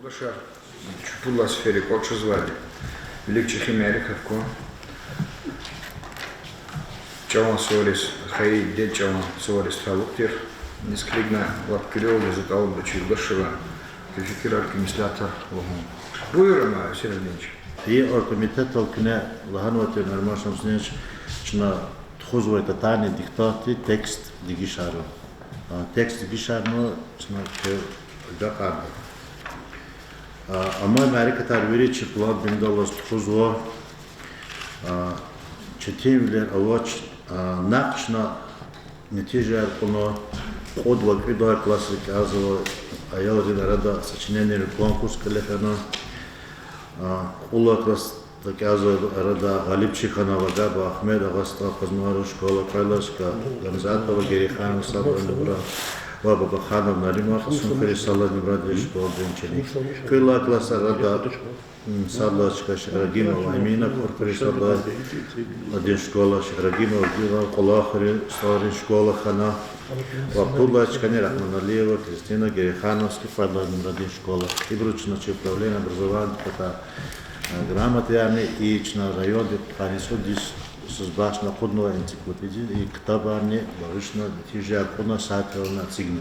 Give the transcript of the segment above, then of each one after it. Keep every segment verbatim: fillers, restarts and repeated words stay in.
Юлдашар, чун пуд лагьай сеферда кӀватӀ жезвайди вилик чӀехи мярекат ква. ЧӀаван сувариз, хайи дидед чӀаван сувариз талукь тир. Низ килигна лап куьрелди за тӀалабда чи юлдашрилай фикирар, меслятар лугьун. Буюр, Амма Гьуьсейнович. И оргкомитетдал куьне лагьанвай тир, Нариман Шамсудинович, чна тухузвай татарный диктантдин текст дегишарун. А, текст дегишарна чна квел агакьарда. А, амай мярекатар вири чи план биндаллаз тухузва. А, четинвилер авач, а, накь чна нетижаяр кьуна. Кьуд ва кӀуьд лагьай классра кӀелзавай аялрин арада сочиненийрин конкурс кьиле фена. А, кьуд лагьай классра кӀелзавай арада гъалибчи хьана Вагабов Агьмед, Агъа СтӀал Къазмайрин школа, кьвед лагьай чка Гамзатова Герейханова Садрани Мурад ва Бабаханов Нариман, Кьасумхуьруьн Садрани Мурадин школадин ученик. Кьвед лагьай классра арада, м, сад лагьай чка Шихрагимова Амина, Кьурхуьруьн Садрани Мурадин школа, Шихрагимова Гила, Кьулахуьруьн СтӀалрин школа хьана, ва пуд лагьай чкани Рахманалиева Кристина, Герейхановский, Садрани Мурадин школа. Ибуру чна чи управление образования патай, э, грамотаярни, и чна райондин къанни цӀуд йис бахшна акъуднавай энциклопедия, и ктабарни багъишна, нетижаяр кьуна, сайтдилни эцигна.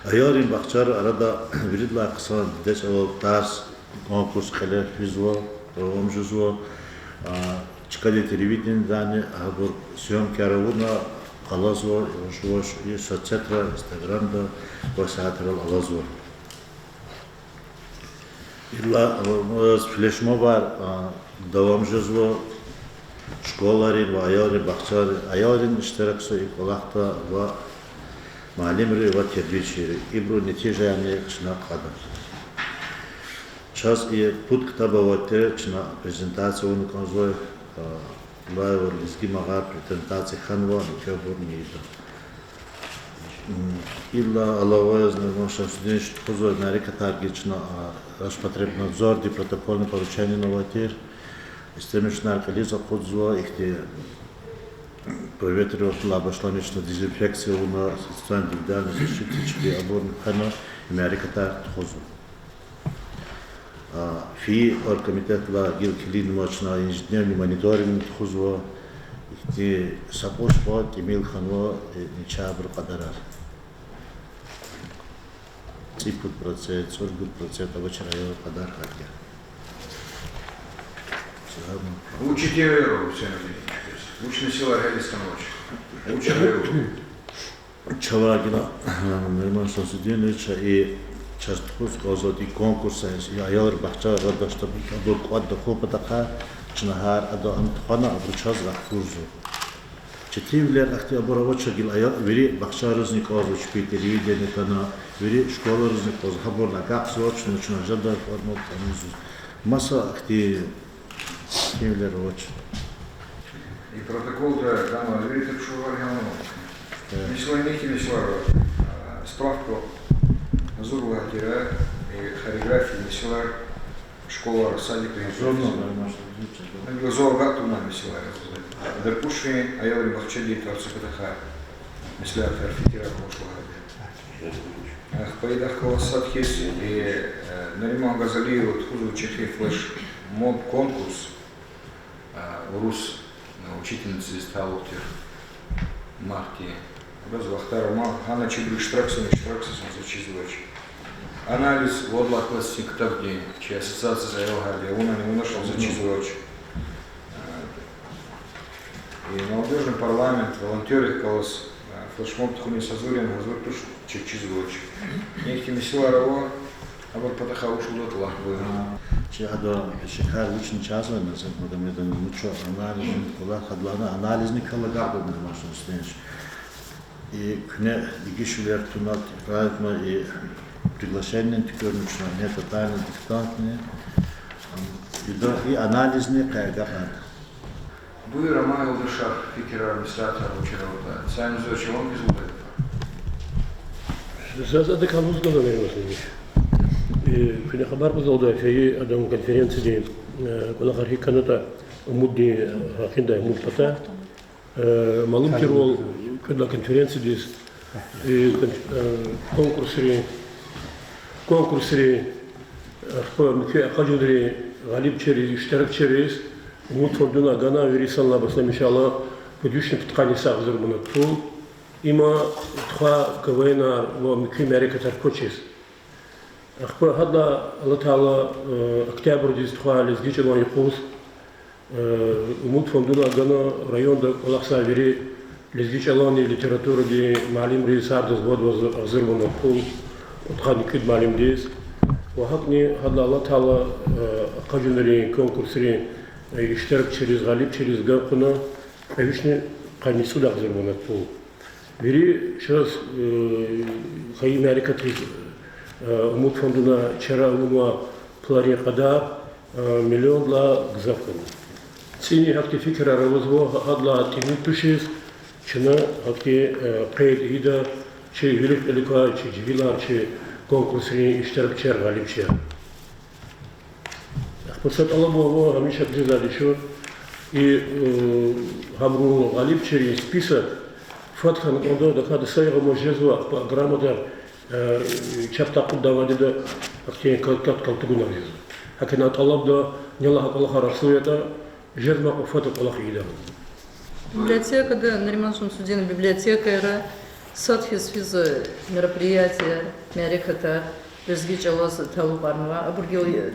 Аялрин бахчайрин арада виридалай хъсан дидед чӀалал тарс конкурс кьиле физва, давам жезва. А, чкадин телевидениедани гьабур съёмкаяр авуна, къалазва, вуж-вуж и соцсетра, Инстаграмда ва сайтрал алазва. Идалай, а, флешмобар, а, давам жезва, школайрин ва аялрин бахчайрин, аялрин иштиракзава и кӀвалахда ва муаллимри ва тербиячийри. Ибурун нетижаярни чна кьада. Чаз и пуд ктаб авай тир, чна презентация авуна кӀанзавай, а, Лаева Лезги Магъар презентация хьанва, муькуьбур ийида. М, идалай алава яз, Нариман Шамсудинович, тухузвай мярекатар гила чна, а, Роспотребнадзорди протокольный поручениени авай тир. Истемишунар кьилиз акъудзава, ихьтин проветривать авуна, башламишна дезинфекция авуна, социально-индивидуальный защита чпи абурни хьана, и мярекатар тухузва. А, фейи оргкомитетдилай гила килигнавай чна ежедневный мониторинг тухузва, ихьтин са кьуд-кьвад тӀимил хьанва, э, начагъбурун кьадарар. ЦӀипуд процент, цӀуругуд процент авачир аялрин кьадар гьакӀ я. Вуч четинвилер ава, Гьуьсейн Абдулгьанидович? Вуч месэлаяр гьялиз хьанвач? Вуч гьалар ава? Чавай гила, Нариман Шамсудинович, и чаз тухуз кӀанзавайди конкурс, и аялрин бахчайра дашта, абур кӀватӀ тухун патахъай, чна гьар адан ам тухвана, абуру чаз рахкурзава. Четинвилер ахьтин абур авач гила, ая-, вири бахчайризни кӀанзава чпи, телевидение хьана, вири школайризни кӀанзава, гьабурни агакьзавач, ну, чна жедай формат кӀанзава. Маса ахьтин четинвилер авач. И протоколда гана вири тек шугъар гьана. Месела, неки меселар, а, справка гьазурвал тир, и хореография меселар, школайра, садикра. Зурна, зурна. Зурна гатуна меселар. Дарпушрин аялрин бахчадин тарсуни патахъай меслятар, фикирар гуз лагьайди. Ахпа идахъ галаз сад хьиз, и, э, Нариман Газалиева тухузва чӀехи флешмоб конкурс, а, урус, а, учительницадиз талукь тир, махди. Абуруз вахтар ама, гьана чибуру иштиракзава, иштиракзава, заз чизвач. Анализ вад лагьай классдин ктабдин, чи ассоциацияди аял гьарда авунани авунач, заз чизвач. И молодёжный парламент, волонтёррихъ галаз, а, флешмоб тухуниз гьазур яни, гьазур туш, чаз чизвач. Ихьтин месэлаяр ава, абурун патахъай вуч лугьуда лагь буюр. Чи ада шикар вични чазвай, Назим Магомедович, вуч анализ, кӀвалах гьадалайни анализни кӀвалах агакьда, Нариман Шамсудинович. И куьне дегишвилер туна, тикрарна, и приглашениени туькӀуьрна чна, не татани диктантни, и да-, и анализни къе агакьарна. Буюр, Амма, юлдашар, фикирар, меслятар вучар аватӀа. Саимзо чаван гизлудай гафар? Заз адакай лугьуз кӀанзава, Нариман Васильевич. Э, куьне хабар кьуналда, фейи адан конференциядин, э, кӀвалахар гьикӀ хьанатӀа, умуддин, э, гьахьиндай умуд пата. Э, малум тирвал, кӀвед лагьай конференциядиз, э, кон-, э, конкурсрин Конкурсрин, ахпа муькуь акъажунрин гъалибчийриз, иштиракчийриз Умуд фондуна гана вири санлай бес, иншаллагь, пуд вишни пудкъанни са агъзур манат пул. Има тухвай КВН-ар ва муькуь мярекатар квачиз. Ахпа гьадалай алатайла, э, октябрдиз тухвай лезги чӀалан юкъуз, э, Умуд фондуна гана районда кӀвалахзавай вири лезги чӀаланни литературадин муаллимриз, гьардаз вад-вад агъзур манат пул, кьудкъанни кӀуьд муаллимдиз. Ва гьакӀни гьадалай алатайла, э, акъажунрин, конкурсрин, э, иштиракчийриз, гъалибчийриз гана кьве вишни къанни цӀуд агъзур манат пул. Вири чаз, э, хайи мярекатриз, э, Умуд фондуна чара авунвай пуларин кьадар, э, миллиондалай гзаф хьана. ЦӀини гьахьтин фикирар авазва, гьадалай тӀимил тушиз чна гьахьтин, э, къейд ийида чи вилик-кьилик квай чи жегьилар, чи конкурсрин иштиракчияр, гъалибчияр. Ахпа са тӀалаб ава, гьамиша жезвайди чун, и, э, гьабурун гъалибчийрин список фад хьана кӀанда, тахьайтӀа са ягъама жезва, ахпа грамотаяр, э, чапдай, кьуддайвайди да, ахьтин кат-, кат-, калтугунар жезва. ГьакӀ хьана тӀалабда, нелай гьа кӀвалахар ахлу ятӀа, жезмай кьван фад кӀвалах ийида. Библиотекада, Нариман Шамсудинович, библиотекайра сад хьиз физва мероприятияр, мярекатар, лезги чӀалаз талукьарнавай. Абур гила, э,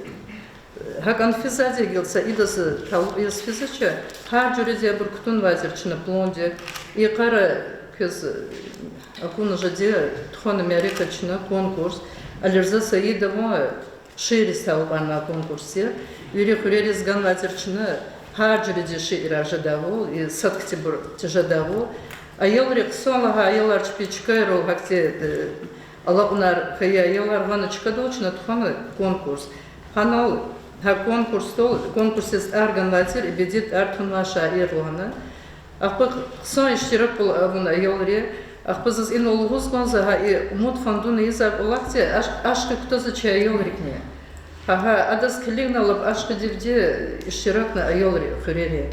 гьакӀан физвайди гила са идаз талукь яз физвач, гьар жуьредин абур кутунвай тир чна пландик. И йикъара квез акуна жеди, тухвана мярекат чна, конкурс, Алирза Саидован шиирриз талукьарнавай конкурс я. Вири хуьрериз ганвай тир чна, гьар жуьредин шиирар жедайвал, и сад хьтинбур тежедайвал. Аялри хъсан лагьай аялар чпи чкайрал, гьахьтин, э, алакьунар хьайи аялар гъана чкадал, чна тухвана конкурс. Гьанал, гьа конкурсдал, конкурсдиз тӀвар ганвай тир, ибиди тӀвар тунвай шаир лагьана. Ахпа хъсан иштираквал авуна аялри. Ахпа заз инал лугьуз кӀанзава, гьа и Умуд фондуна ийизвай кӀвалахди аш-, ашкъи кутазва чи аялрикни. Гьа, гьа, адаз килигна лап ашкъидивди иштиракна аялри хуьрери.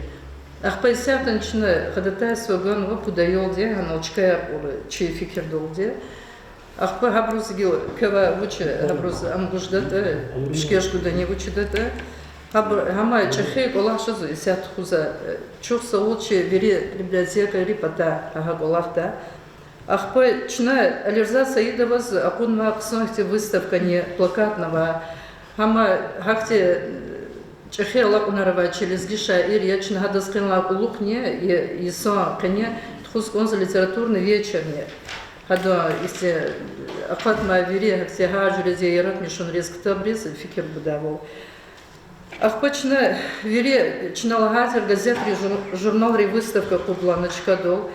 Ахпа исятда чна ходатайство ганва пуд аялди, гьанал чкаяр кьур чи фикирдалди. Ахпа гьабуруз гила квевай вуч, гьабуруз ам гуж жедатӀа, пишкеш гудани вуч жедатӀа. Гьабур, гьама чӀехи кӀвалах жезва исятда тухузвай. Чухсагъул чи вири библиотекайрин патай гьа кӀвалахда. Ахпа чна Алирза Саидоваз акъуднавай хъсан хьтин выставкани, плакатни ава. Гьама гьахьтин чӀехи алакьунар авай чи лезги шаир я, чна гьадаз къенлай кьулухъни, я, йисан къене тухуз кӀанзава литературный вечерни. Гьада ихьтин акъатнавай вири гьахьтин гьар жуьредин яратмишунриз, ктабриз фикир гудайвал. Ахпа чна вири, чна лагьай тир газетрин, жур-, журналрин выставка акъудна чкадал.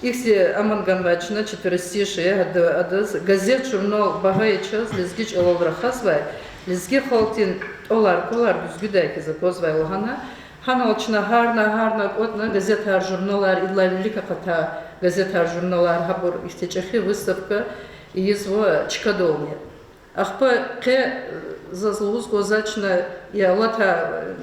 Ихьтин аман ганвай чна четверостишие, гьада, адаз газет-журнал багьа я чаз лезги чӀалал рахазвай, лезги халкьдин тӀвалар, кӀвалар гуьзгуьдай хьиз аквазвай лагьана. Гьанал чна гьарна-гьарна кӀватӀна газетар, журналар, идалай вилик акъатай газетар, журналар, гьабур ихьтин чӀехи выставка ийизва чкадални. Ахпа къе, э, заз лугьуз кӀанзава чна, я алатай,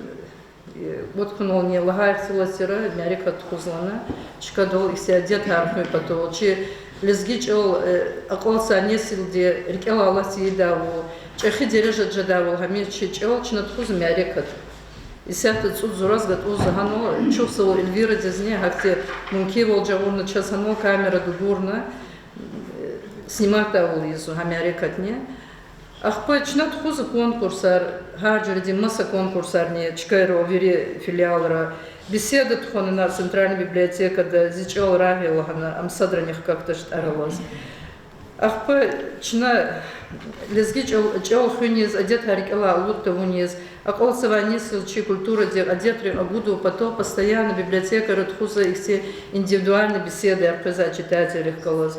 э, вад хьунални лагьай ихтилатра мярекат тухуз лагьана, чкадал ихьтин адетар хуьн патал, чи лезги чӀал, э, акьалтзавай несилди рикӀелай алат ийидайвал, чӀехи дережада жедайвал гьам чи чӀал, чна тухузва мярекат. Исятда цӀуд йисуз гатӀунзава гьанал, чухсагъул Эльвирадизни, гьахьтин мумкинвал жагъурна чаз гьанал камера дугурна, э, сниматдайвал ийизва гьа мярекатни. Ахпа чна тухузва конкурсар, гьар жуьредин маса конкурсарни чкайра, вири филиалра. Беседа тухвана центральный библиотекада, Зи чӀал рагъ я лагьана, ам садрани хкахьдач тӀвар алаз. Ахпа чна лезги чӀал, чӀал хуьниз, адетар рикӀелай алуд тавуниз, акьалтзавай несил чи культурадик, адетрик агудун патал постоянно библиотекайра тухузва ихьтин индивидуальный беседаяр къвезвай читателрихъ галаз.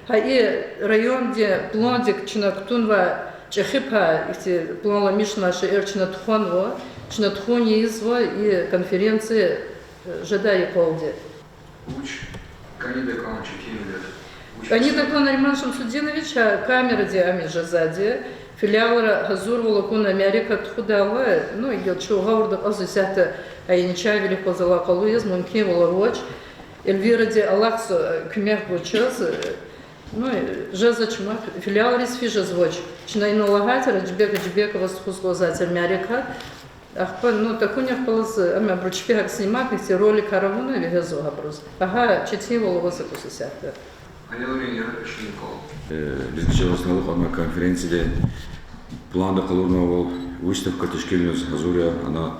Гьа и райондин пландик чна кутунвай чӀехи пай, ихьтин планламишнавай шейэр чна тухванва, чна тухун ийизва и конференция жедай йикъалди. Вуч кӀани такӀан четинвилер? КӀани такӀан, Нариман Шамсудинович, гьа камеради ам жезвайди, филиалра гьазурвал акуна мярекат тухудайла, ну, гила чун гъавурда кьазва исятда, гьа и начагъвилихъ галаз алакъалу яз мумкинвал авач. Эльвиради алахъзава, куьмек гуз чаз, Ну, жезва чна, филиалриз физ жезвач. Чна инал лагьайтӀа, Раджибек Раджибековаз тухуз кӀанзавай тир мярекат. Ахпа, ну, тахьунихъ галаз, ам абуру чпи гьакӀ сниматьна, ихьтин роликар авуна вегьезва гьабуруз. Агьа, четинвал аваз акваз исятда. Аялрин яргъишунин кӀвал. Э, лезги чӀалаз талукь авай конференцияди планда къалурнавайвал выставка тешкилиз гьазур я, ана,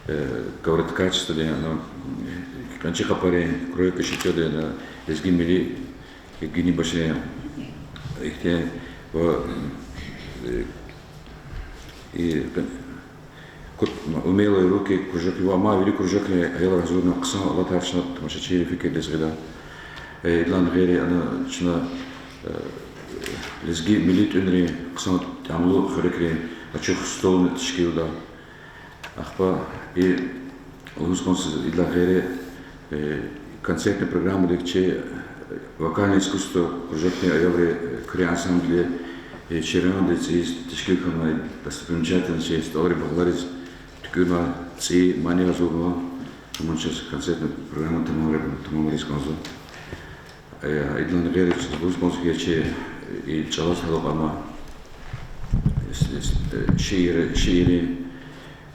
э, кавардикай чизвайди, ана, э, къенчи къапарин, крой кошелькдин, ана, лезги милли гини башин ихьтин ва, э, и, ку-, умелые руки кружокри ва ма вири кружокри аялар гьазурна, хъсан алатар чна тамашачийри фикирдиз гъида. Э, идалай гъейри ана чна, э, лезги милли тӀуьнрин хъсан тӀямлу хуьрекрин ачух столни тешкилда. Ахпа и лугьуз кӀанзава идалай гъейри, э, концертный программадик чи, э, вокальное искусство кружокдин аялри, э, Куьре ансамблди, э, Чиран цӀийиз тешкил хьанвай достопримечательностей, СтӀалрин багълариз туькӀуьрнавай цӀийи мани гьазурнава, амма чаз концертный программа тамамри-, тамамариз кӀанзава. Э, идалай гъейри лугьуз кӀанзава хьи, чи, э, и чӀалаз талукь авай, э, с-, с-, э, шиир, шииррин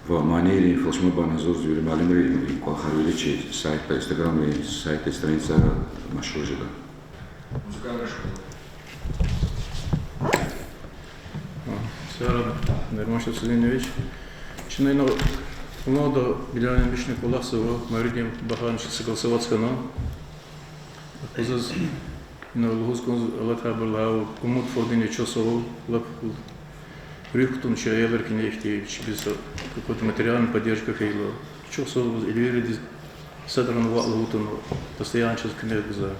ва манийрин флешмобар гьазурзава, вири муаллимрин кӀвалахар вири чи сайтда, Instagram-дин сайтда, страницада машгьур жеда. Музыкальная школа. Сара Нурманшаф Селимович. Чна ина планда Билялан вишни кӀвалахзава, мавридин багьа чна согласовать хьана. Акъузаз ина лугьуз кӀанзава, алатай бур лагьайвал, Умуд фондуни чухсагъул, лап руьгь кутуна чи аялрикни ихьтин чпиз какой-то материальный поддержка хьайила. Чухсагъул Эльвирадиз, садрани ваъ лугьун тавуна, постоянно чаз куьмек гузвай.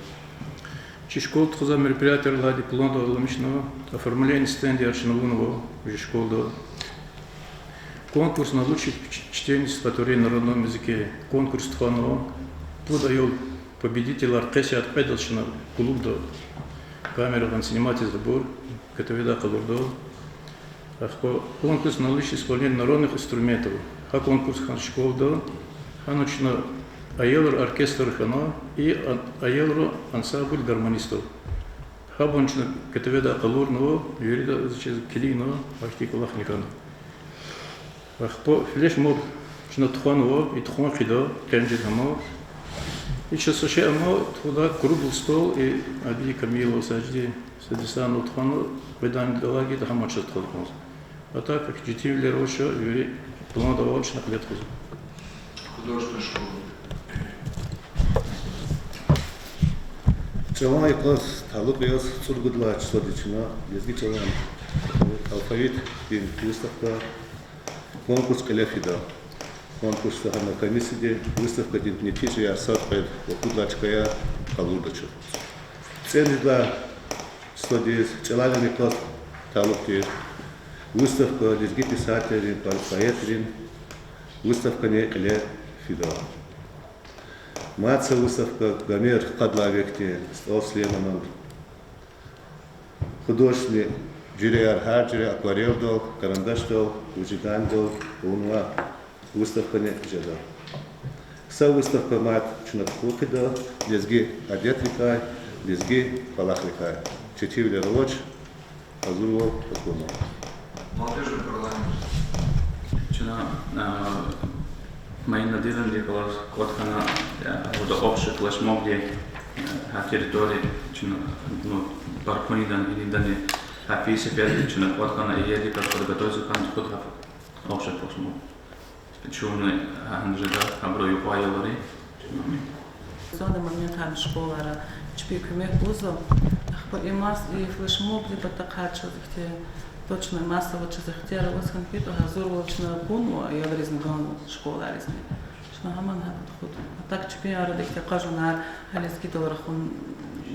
Чи школа тухузвай мероприятияр лагьайди планда аламишна, оформление стендаяр чна авунва чи школада. Конкурс на лучшее ч-, чтение стихотворений на родном языке конкурс тухванва. Пуд аял победителар, къе сят кьведаз чна клубда камерадин снимать ийиз абур, КТВ-дай къалурда. Ахпа конкурс на лучшее исполнение народных инструментов. Гьа конкурс хьана школада, гьана чна аялрин оркестр хьана и а-, аялрин ансамбль гармонистов. Гьабурни чна КТВ-дай къалурнава, вирида чаз килигна, ахьтин кӀвалахни хьана. Ахпа флешмоб чна тухванва, и тухун хъийида, къенжер гьама. И чаз са шей ама тухуда круглый стол, и Адил Камилов, Сажидин, Садисанов тухвана, къведай далайди гьама чаз тухуда кӀанзава. А так как четинвилер авач, вири пландавал чна кьиле тухузва. Художественная школа. ЧӀалан йикъаз талукь яз цӀуругуд лагьай числодиз чна лезги чӀалан алфавитдин выставка, конкурс кьиле фида. Конкурсда гьана комиссияди выставкадин нетижаяр сад-кьвед ва пуд лагьай чкаяр къалурда чун. ЦӀемуьжуьд лагьай числодиз чӀалан йикъаз талукь тир выставка, лезги писателрин, поэтрин выставкани кьиле фида. Мад са выставка Гомер къад лагьай векдин СтӀал Сулейманан художественный жуьреяр, гьар жуьре акварелдал, карандашдал, вужидандал авунвай выставкани жеда. Са выставка мад чна тухун хъийида лезги адетрикай, лезги кӀвалахрикай. Четинвилер авач, гьазурвал акуна. Молодёжный парламент. Чна, а, Маина Дидандихъ галаз кӀватӀ хьана, а, вот общий флешмобди, а, гьа территория, чна, ну, паркунидани, инидани, гьа фейи сеферда чна кӀватӀ хьана, иердикай подготовиться хьана тухуда гьа общий флешмоб. Чун гьа гьана жеда, гьабуру юкьва аялри. Зунни моментально школара чпи куьмек гузва. Ахпа и мас-, и флешмобдин патахъай чаз ихьтин точно массово чаз ихтияр аваз хьана хьайитӀа, гьазурвал чна акунва аялризни ганва школайризни. Чна гьаман гьакӀ тухуда. А так чпин арада ихьтин къажунар, гьа лезгидал рахун,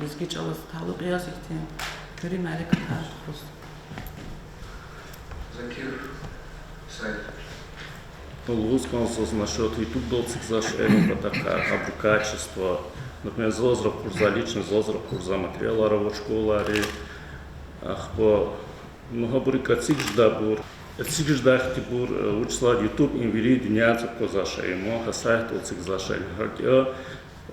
лезги чӀалаз талукь яз ихьтин вири мярекатар тухуз. Закир Саид. Лугьуз кӀанзава насчёт ютубдал эцигзавай шейэрин патахъай, гьабурун качество. Например, заз ракъурзавай, лично заз ракъурзавай материалар ава школайри. Ахпа, ну, гьабурукай эциг жедайбур, эциг жедай хьтинбур, э, вучиз лагьайтӀа ютуб им вири дуьньядиз аквазвай шей я, гьа сайтдал эцигзавай шей я. ГьакӀ я,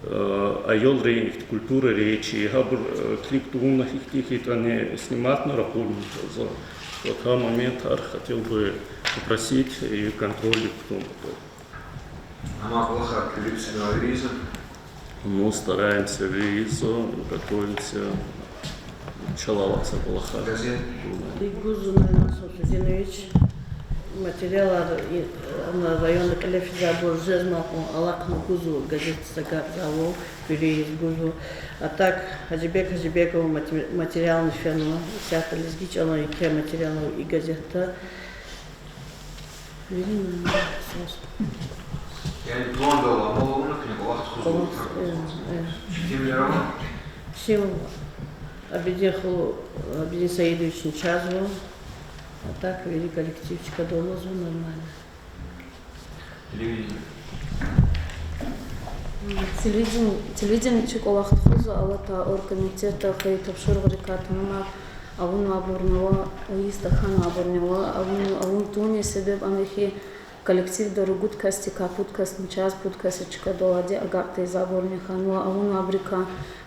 Э, аялрин культура речи, гьабур, э, килиг тавуна, гьихьтин хьайитӀани сниматна ракъурна жезва. Вот гьа моментар хотел бы попросить и контроль кутун патал. Амма кӀвалахар куьруь сценарийза? Ну, стараемся вири йиса, готовимся. Иншаллагь, вахъ са кӀвалахар. Газет? Гузва Найман Шамсудинович. Материалар, и, ана районда кьиле физвайбур жезмай кьван алахъна гузва газетдиз агакьзавал, вири йис гузва. А так, Гьажибек Гьажибекова мате-, материални фенва, исятда лезги чӀалан еке материал ава и газетда. Вири Найман Шамсудинович. Яни пландал амал авуна куьне кӀвалах тухузва? Квалах, э, э. Четинвилер ава? Чим Абидин ху-, Абидин Саидовични чазва. А так вири коллектив чкадал алазва нормально. Телевидение. Телевидение, телевидение чи кӀвалах тухузва, алатай оргкомитетда хайи тапшуругърикай тамамар авунвайбурни ава, ийиз тахьанвайбурни ава, авун, авун тавуниз себеб ам я хьи, коллективда ругуд касдикай пуд касни чаз, пуд кас чкадал алайди агакь тийизвайбурни хьанва, авунвайбурукай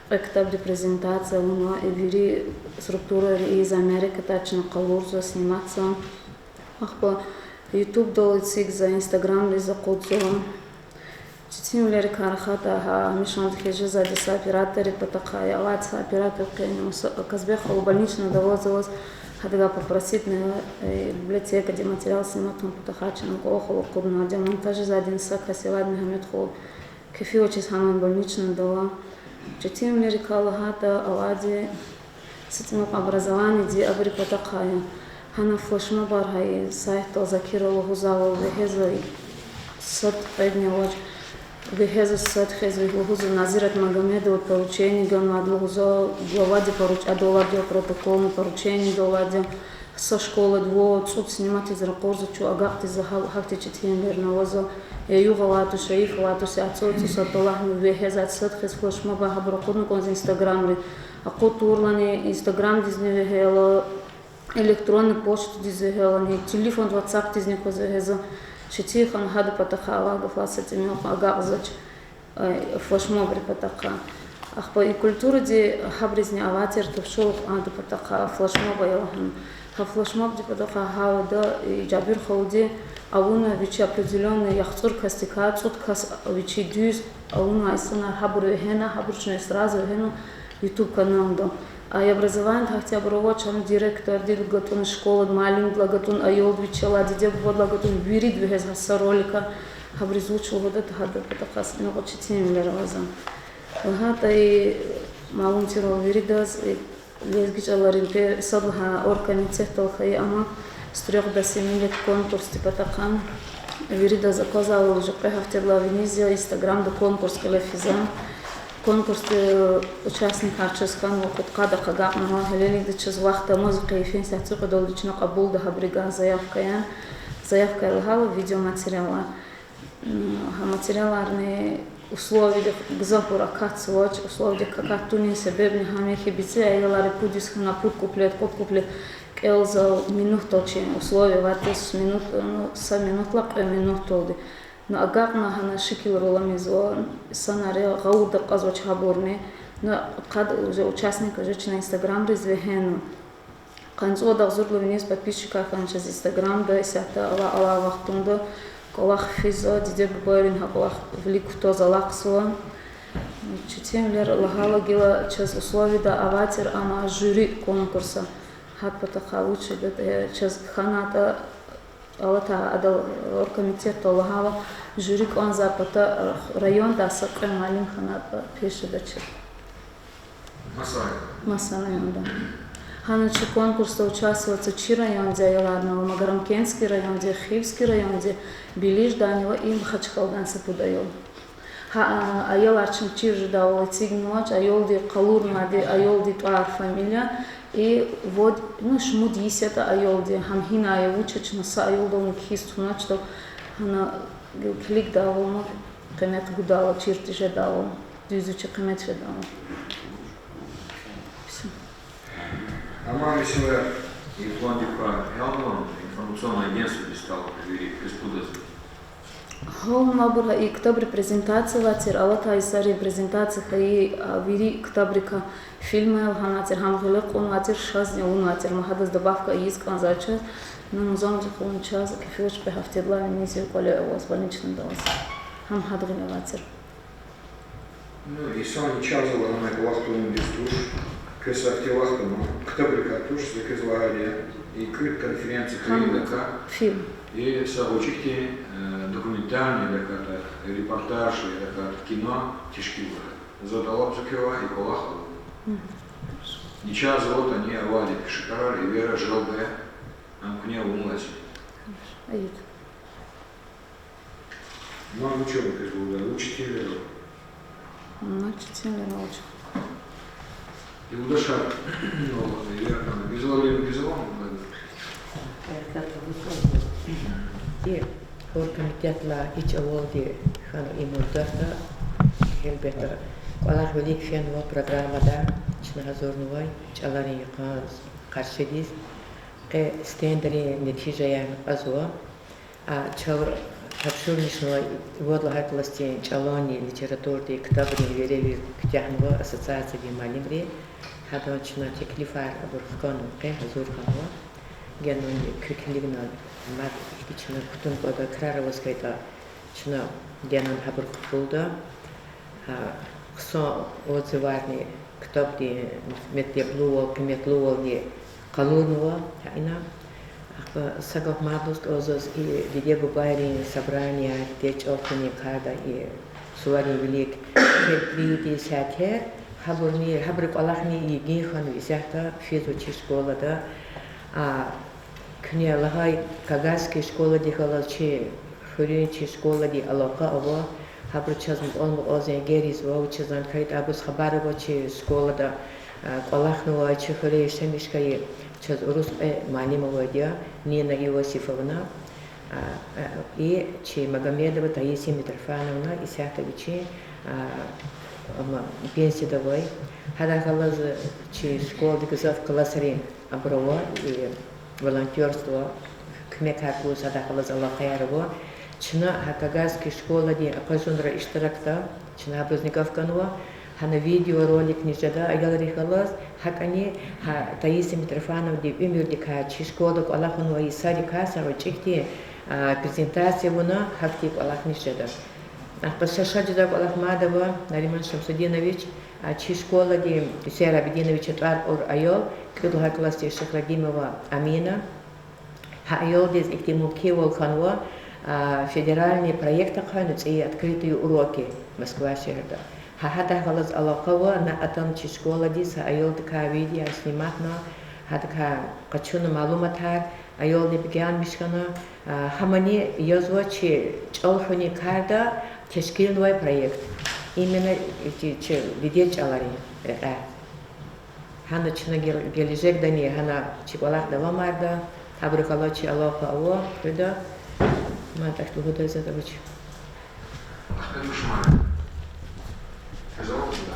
кьве ктабдин презентация авунва, и вири структурайри ийизвай мярекатар чна къалурзава, сниматзава. Ахпа ютубдал эцигзава, инстаграмдиз акъудзава. Четинвилерикай рахайтӀа, гьа, гьамишанда хьиз жезвайди са операторрин патахъай, авайди са оператор къени, маса-, Казбек халу больничныйда аваз-аваз, гьадавай попроситьна, э, библиотекадин материал сниматун патахъай чна кӀвалахал акъуднавайди, монтаж жезвайди са кас я, авайди Мегьамед халу. Кефи авачиз гьанани больничныйда ава. Четинвилерикай лагьайтӀа, авайди са цӀимукь образованиедин, абурун патахъай я. Гьана флешмобар гьа и сайтдал Закира лугьузвайвал вегьезва, сад къведни авач, вегьезва сад хезва, лугьузва Назират Магомедовади поручение ганвайди, лугьузва главадин поручение, адалайди я, протокольный поручениеди алайди я. Са школади вад-цӀуд сниматиз ракъурзава, чун агакьдиз гьа-, гьахьтин четинвилерни авазва. Я югъ алай туш, я йиф алай туш, я цӀуд-цӀусад талгьна вегьезва, сад хьиз флешмобар гьабур акъудна кӀанзава инстаграмри. Акъуд тавурлани инстаграмдизни вегьейла, электронный почтадиз вегьейлани, телефон, ватсапдизни кваз вегьезва. Четин хьана гьадан патахъай авай гафар са тӀимил кьван агакьзавач. Э, флешмобрин патахъай. Ахпа и культурадин гьабурузни авай тир тапшуругъ, адан патахъай флешмоб ая лагьана. Гьа флешмобдин патахъай гьа ада, и Жабир халуди авуна вичи определённый яхцӀур касдикай, цӀуд кас вичи дуьз авуна, инсанар гьабур вегьена, гьабур чна сразу вегьена YouTube каналда. А образованиеди гьахьтинбур авач, ам директордилай гатӀун, школадин муаллимдилай гатӀун, аялди вичелай, диде-бубадилай гатӀун, вирида вегьезва са ролик. Гьабуруз вуч лугьудатӀа, гьадан патахъай са тӀимил кьван четинвилер авазва. ЛагьайтӀа, и малум тирвал виридаз, и лезги чӀаларин пе-, сад лагьай оргкомитетдал хьайи ама с трёх до семи лет конкурсдин патахъай виридаз аквазвайвал, уже кьве гьафтедилай виниз я, инстаграмда конкурс кьиле физва. Конкурсдин участникар чаз хьанва, кьудкъадахъ агакьнава, гьелелигда чаз вахт амазва, къе фин са цӀикьведалди чна кьабулда гьабурун заявкаяр. Заявкаяр лагьайла видеоматериалар. Гьа материаларни условиеди гзафбур акатзавач, условиеди акатунин себебни гьам я хьи, бицӀи аялар я, пуд йис хьана пуд куплет, кьуд куплет кӀелзава, минутдал чи условие авайди, минут, ну, са минутдилай кьве минутдалди. Ну, агакьна гьана шикилрал амизва, инсанар я, гъавурда акьазвач гьабурни. Ну, къад уже участникар жеч, чна инстаграмриз вегьена. КъанцӀувад агъзурдалай виниз подписчикар хьана чаз инстаграмда, исятда ала-, алай вахтунда кӀвалах физва, диде-бубайрин гьа кӀвалах вилик кутаз алахъзава. Четинвилер лагьайла, гила чаз условиеда авай тир ама жюри конкурса. Гьадан патахъай вуч жеда, э, чаз хьанвайтӀа, алатай адал оргкомитетдал лагьайвал, жюри кӀанзавай пата райондай са кьве муаллим хьанвайтӀа пеш жедачир. Маса районда. Гьана чи конкурсда участвовать ийизвай чи райондин аяларни ава, Магарамкентский райондин, Хивский райондин, Белиждайни ва и Махачкъаладайни са пуд аял. Гьа, а, аялар чна чир жедайвал эцигнавач, аялди къалурнавайди, аялдин тӀвар, фамилия, и вад, ну, шумуд йис ятӀа аялди, гьам гьинай я, вуч я, чна са аялдални кхьиз тунвачтӀа, гьана килигдайвал, ну, къимет гудайвал, чир тежедайвал, дуьз вичи къимет фидайвал. Амма месела, и пландикай гьялна информационное агентстводиз талукь вири квез кудазва? Гьавнабура и ктабри презентация авай тир, алатай йисара презентация хьайи, а, вири ктабрикай фильмаяр лагьанвай тир, гьам гъиле кьунвай тир, шазни авунвай тир, ма гьадаз добавка ийиз кӀанзавай чаз, ну, музамза кьун чаз, кефи вуч пе гьафтедилай виниз зи кӀвале аваз, больничныйда аваз. Гьам гьада гъиле авай тир. Ну, инсан чаз лагьанай кӀвалах тавуниз туш, квез ахьтин вахт ама, ктабрикай туш, за квез лагьайди я, и кӀуьд конференция хьайидакай, фильм, и са гъвечӀи хьтин, э, документальный я тахьайтӀа, репортаж я тахьайтӀа, кино тешкилнавай. За тӀалабзава квевай и кӀвалах авун. И чаз вот ани авайди я шикарар, и вера жалбе, ам куьне авунвайди я. Ман вуч ава квез лугьуда, вуч тилер ава? Значит, тилер вуч? Юлдашар, ну, Лена, гзаф, Лена, гзаф. И оргкомитетдилай и чӀавалди хьанва и муьждатда, гьелбетда, кӀвалах вилик фенва программада, чна гьазурнавай чӀаларин йикъан къаршидиз, къе стендрин нетижаяр кьазва. А, чал тапшурмишнава вад лагьай классдин чӀаланни, литературадин, ктабрин веревир куьтягьнава ассоциациядин муаллимри. Гьадан чна теклифар абур хканва, къе гьазур хьанва. Генани куь килигна, мад ихьтин чна кутун кӀанда, крар аваз хьайитӀа, чна генани гьабур кьабулда. Гьа, хъсан отзыварни, ктабдин метлеблувал, къиметлувални къалурнава гьа ина. Ахпа са гаф мад лугьуз кӀанзава заз, и диде-бубайрин собранияр, диде чӀал хуьнин карда и суварин вилик тербиядин сятер, гьабурни, гьабурун кӀвалахни йигин хьанва исятда физва чи школада. А, куьне лагьай Кагазский школадихъ галаз чи хуьруьн, чи школадин алакъа ава. Гьабуру чаз мукьвал-мукьвал зенгер ийизва, вучиз лагьайтӀа абуруз хабар ава чи школада, а, кӀвалахнавай, чи хуьре яшамиш хьайи чаз урус кьве муаллим авайди я, Нина Иосифовна, а, а, и чи Магомедова Таисия Митрофановна, исятда вичи, а, ам пенсияда авай. Гьадахъ галаз чи школадин гзаф классрин абур ава, и волонтёрство, куьмекар гуз, гьадахъ галаз алакъаяр ава. Чна гьа Кагазский школадин акъажунра иштиракда, чна абурузни гаф ганва, гьана видеороликни жеда аялрихъ галаз, гьакӀни гьа Таисия Митрофановадин уьмуьрдикай, чи школада кӀвалахнавай йисарикай са гъвечӀи хьтин, а, презентация авуна, гьахьтин кӀвалахни жеда. Ахпа са шад жедай кӀвалах мад ава, Нариман Шамсудинович, а, чи школадин, Гьуьсейн Абидиновичан тӀвар кьур аял, кӀуьд лагьай классдин Шихрадимова Амина. Гьа аялдиз ихьтин мумкинвал хьанва, а, федеральный проект ахъайна, цӀийи открытые уроки, Москва шегьерда. Гьа, гьадахъ галаз алакъа ава, на атана чи школадиз, гьа аялдикай видео сниматна, гьадакай къачуна малуматар, аялди бегенмиш хьана, а, гьамани язва чи чӀал хуьнин карда тешкилнавай проект. Именно чи, чи дидед чӀаларин рекьяй. Гьана чна гел-, гележегдани гьана чи кӀвалах давамарда, гьабурухъ галаз чи алакъа ава, къведа. Ман тахьтӀ лугьудай затӀ авач. Ахпа душман. Гзаф лугьуда.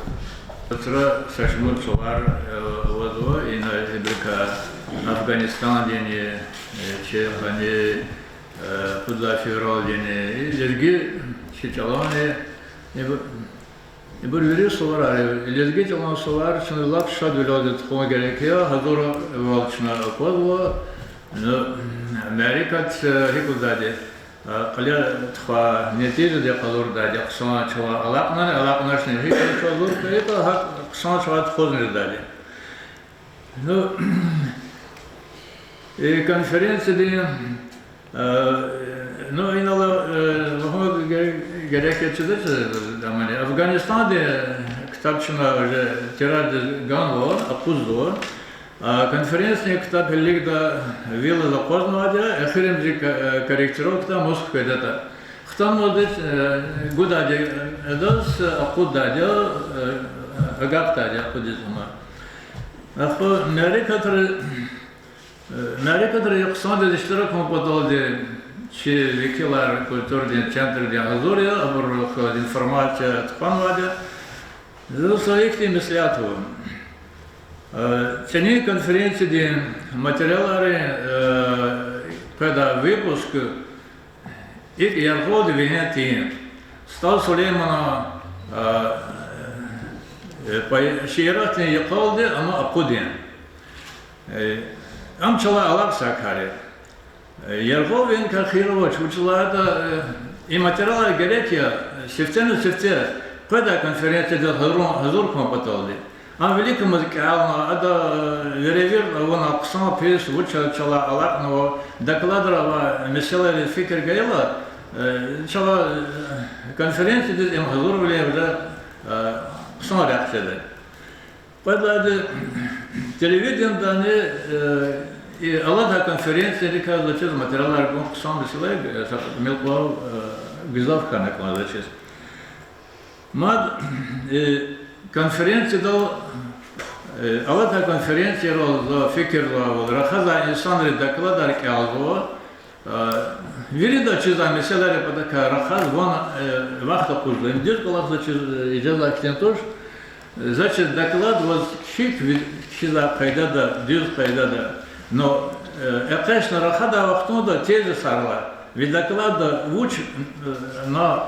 Атра са шумуд сувар, э, авазва, ина ибурукай Афганистандинни, э, чи гьана, э, пуд лагьай февралдинни, и лезги чи чӀаланни, ибу-, ибур вири суварар, лезги чӀалан сувар, чна лап шадвилелди тухун герек я, гьазурвал чна аквазва, ну, мярекат, э, гьикӀ лугьудайди, э, кьиле тухвай нетижадин къалурдайди, хъсан чӀалан алакьунани, алакьуначни гьикӀ чӀалан зурба хьайитӀа, гьакӀ хъсан чӀалан тухузни жедайди. Ну, и конференциядин, э, ну, инал, э, лугьун герек я чидач, э, амани Афганистандин ктаб чна уже тираждиз ганва, акъудзава. А конференциядин ктаб гьелелигда вилаз акъвазнавайди я, эхиримжи ко-, э, корректировкадай Москва хкведатӀа. Хтанвайди, э, гудайди, э, адаз акъуддайди я, э, агакьдайди я акъудиз ама. Ахпа мярекатра, э, мярекатра хъсандиз иштиракун паталди чи векилар культурадин центрдин гьазур я, абурухъ информация тухванвайди я. Заз са ихьтин меслят ава. Э, цӀинин конференциядин материалрин, э, къведай выпуск ИкӀ яргъалди вегьен тийин. СтӀал Сулейманан, а, э, пай-, шииратдин йикъалди, амма акъудин. Э, ам чалай алакьзавай кар я. Э, яргъал вегьеникай хийир авач, вучиз лагьайтӀа, э, и материалар герек я, э, сифтени-сифте къведай конференциядиз гьазур, гьазур хьун паталди. Ам виликамаз кӀелна, ада, э, веревирд авуна, хъсан-пис, вуч чалай алакьнава, докладра авай месэлайриз фикир гайила, э, чалай, э, конференциядиз им гьазурвилин виже, э, хъсан рехъ жеда. Кьвед лагьайди, телевиденидани, э, и алатай конференциярикай заз чиз материалар гун хъсан, месела, э, са мелкъуал, э, гзаф хьана кӀанзава заз чиз. Мад, э, конференциядал, э, алатай конференциярал за фикирзавайвал, рахазвай инсанри докладар кӀелзава, э, вирида чизвай месэлайрин патахъай рахаз ван, э, вахт акъудзава. Им дуьз кӀвалах, заз чиз, э, ижаза хьтин туш. Заз чиз доклад ваз кхьихь ви-, кхьизвай къайдада, дуьз къайдада. Но, э, экъечӀна рахадай вахтунда тезисар ала, ви докладда вуч, э, на,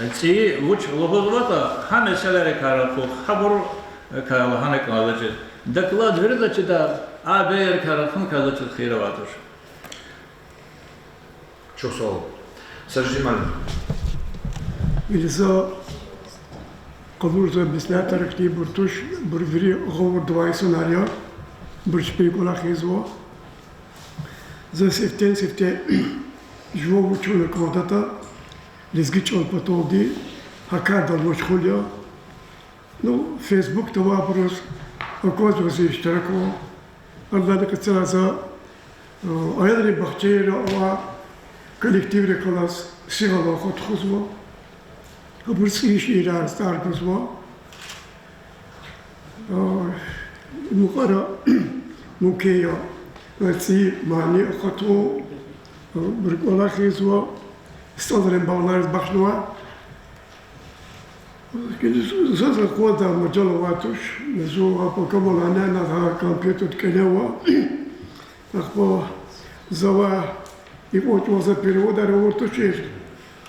э, цӀийи вуч лугьузватӀа, гьа месэлайрикай рахух, гьабурукай лагьана кӀанзава заз чиз. Доклад вирида чида, а бейрикай рахункай заз чиз хийир авай туш. Чухсагъул. Сажидин муаллим. Илиза къалурзавай меслятар ихьтинбур туш, ибур вири гъавурда авай инсанар я, ибур чпин кӀвалах ийизва. За сифтени-сифте жуван вуч авуна кӀандатӀа, лезги чӀал паталди гьа кардал машгъул я. Ну, Фейсбукда авайбуруз аквазва зи иштиракун. Адалайни къецел за, э, аялрин бахчайра авай коллективрихъ галаз сигъал ава тухузва. Абур цӀийи шиирар, стӀар гузва. Э, мукьвара мумкин я, э, цӀийи мани акъатун, э, абур кӀвалах ийизва, СтӀалрин багълариз бахшнава. Заз акъваздай мажал авай туш, зун а пакамал анена гьа компьютерда кӀелева. Ахпа завай икьван чӀавуза переводар авур тушир.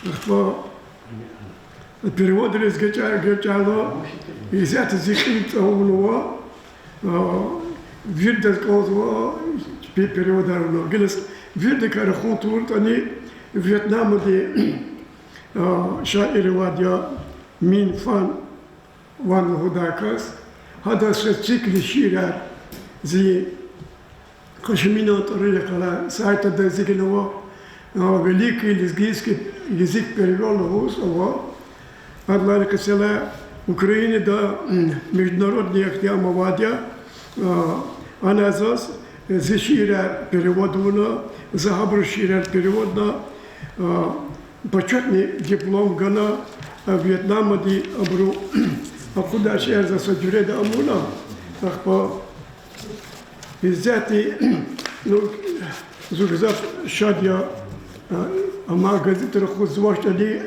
Ахпа переводриз эгечӀай-, эгечӀайла, исятда зи кьил цавунва, а, виридаз кӀанзава пе-, переводар авуна. Гила виридакай рахун тавуртӀани, Вьетнамдин, а, шаир авайди я Мин Фан ван лугьудай кас, гьадан са цикл шиирар зи Къашиминан тӀварунихъ галай сайтда эцигнава, а, Великий лезгинский язык перевёл лугьуз ава. Адалай къецел Украинада, м, международный ихтиям авайди я, а, ана заз зи шиирар перевод авуна, за гьабурун шиирар переводна, а, почётный диплом гана, а, Вьетнамди абуру акъудай шиирар заз са жуьреда амуна, ахпа исятда, ну, зун гзаф шад я, а, амма газетра рахузвачтӀани,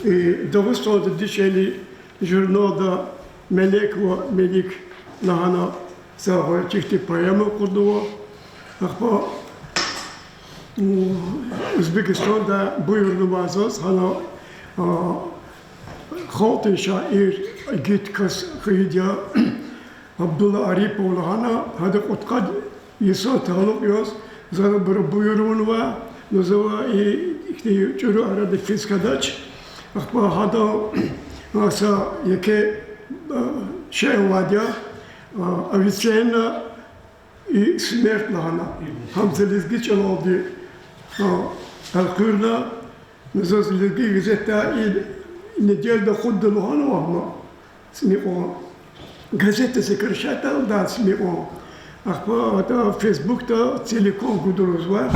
и Дагъустанда дишегьли журналда Мелек ва Мелик лагьана са гъвечӀи ихьтин поэма акъуднава. Ахпа, м, Узбекистанда буюрнавай заз гьана, а, халкьдин шаир, игит кас хьайиди я, Абдулла Арипов лагьана, гьада кьудкъад йисан талукь яз, за абуру буюрнава, ну, завай и ихьтин чӀуру арада физ хьанач. Ахпа гьадан, а, са еке, а, шей авайди я, а, Авиценна и смерть лагьана. Гьам за лезги чӀалалди, а, элкъуьрна, ну, заз лезги газетда и неделяда худа лагьанва, амма цӀимикьван. Газетда сокращать авуртӀа, цӀимикьван. Ахпа атӀа Фейсбукда целиком гудурзава.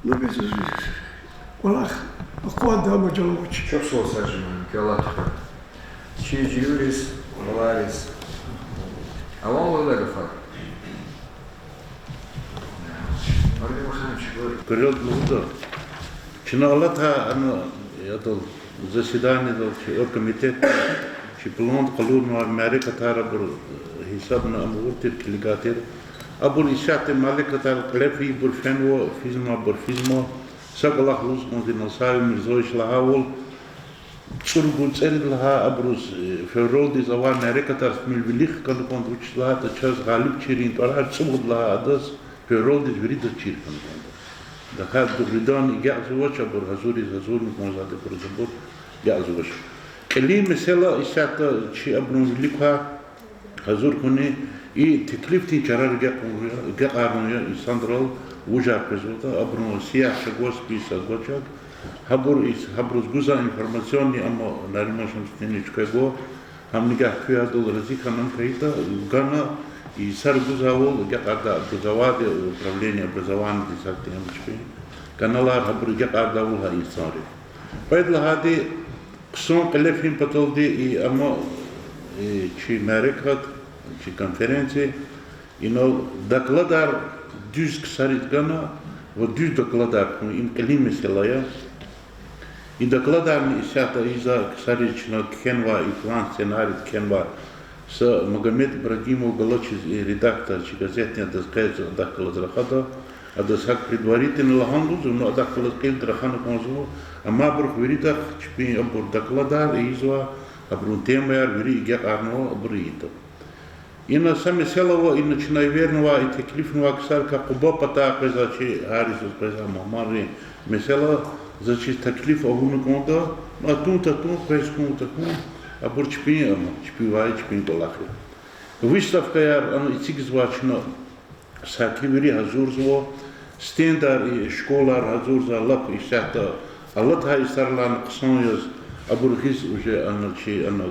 Ну, бес, кӀвалах акъваздай мажал авач. Чухсагъул, Сажидин муаллим, квел алатух. Чи жуьрериз, балайриз. Аван лугьудай гафар? Муаллим, вахъ чукӀур. Квел лугьуда. Чна алатай ана, ятӀа, заседаниедал чи оргкомитетда, чи планда къалурнавай мярекатар абур, э, гьисабна ам гъун тир, килигайтир. Абур исятда мярекатар кьиле фейибур фенва, физмайбур физма. Са кӀвалах лугьуз кӀанзава, Насаев Мирзович лагьайвал, цӀуругуз цӀерид лагьай абуруз, э, февралдиз авай мярекатар тӀимил вилик хкана кӀанда, вучиз лагьайтӀа чаз гъалибчийрин тӀварар цӀувад лагьай адаз февралдиз виридаз чир хьана кӀанда. ТахьайтӀа дугъриданни агакьзавач, абур гьазуриз гьазурна кӀанзавайди, абуруз абур агакьзавач. Кьилин месэла исятда чи абурун вилик квай гьазур хьуни, и теклифдин чарар агакьун я, агакьарун я инсанрал, вужар къвезватӀа, абурун сиягь чагва, список гвачаг, гьабур ис-, гьабуруз гузвай информационный, амма Нариман Шамсудинович квез гва, гьам нигагь куьн гьадал рази хьана хьайитӀа, гана, и сар гузвайвал агакьардай образование, управление образованиедиз, гьахьтин ам чпин каналар, гьабур агакьардайвал гьа инсанри. Кьвед лагьайди, хъсан кьиле фин паталди и ама, э, чи мярекат, чи конференция, инал докладар дуьз ксариз гана ва дуьз докладар хьун, им кьилин месэла я. И докладарни исятда ийизвай ксариз чна кхьенвай, и план, сценарий кхьенвай са Магомед Ибрагимов галачиз, и редактор, чи газетдин, адаз къейд адахъ галаз рахада, адаз гьакӀ предварительно лагьана лугьузва, ну, адахъ галаз кьилди рахана кӀанзава, амма абурухъ виридахъ чпин абур докладар ийизвай, абурун темаяр вири агакьарнава, абур ийида. Ина са месэла ава, ина чна эвернавай, и теклифнавай ксарикай Къуба патай къвезвай, чи гьар йисуз къвезвай мугьманрин месэла, заз чиз теклиф авуна кӀанда, ну, атун-татун, къвез хьун-тахьун, абур чпин ама, чпивай, чпин кӀвалах я. Выставкаяр, ана эцигзавай чна саки вири гьазурзава, стендар, и школар гьазурзава, лап исятда алатай йисарилай хъсан яз, абур гъиз уже ана чи, ана,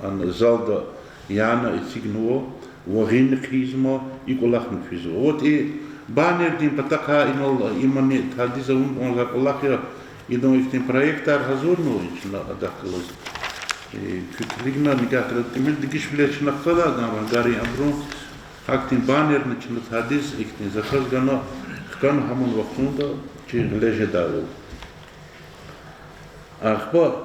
ана залда яна эцигнава, ва гъин хъийизма, и кӀвалахни физва. Вот и баннердин патахъай инал имани тадиз авун кӀанзавай кӀвалах я, идан ихьтин проектар гьазурнава, и чна адахъ галаз, э, куь килигна, нигагь тир, тӀимил дегишвилер чна хкадай кӀанзава, гарин абурун, гьахьтин баннерни чна тадиз ихьтин заказ гана, хкана гьаман вахтунда чи гъиле жедайвал. Ахпа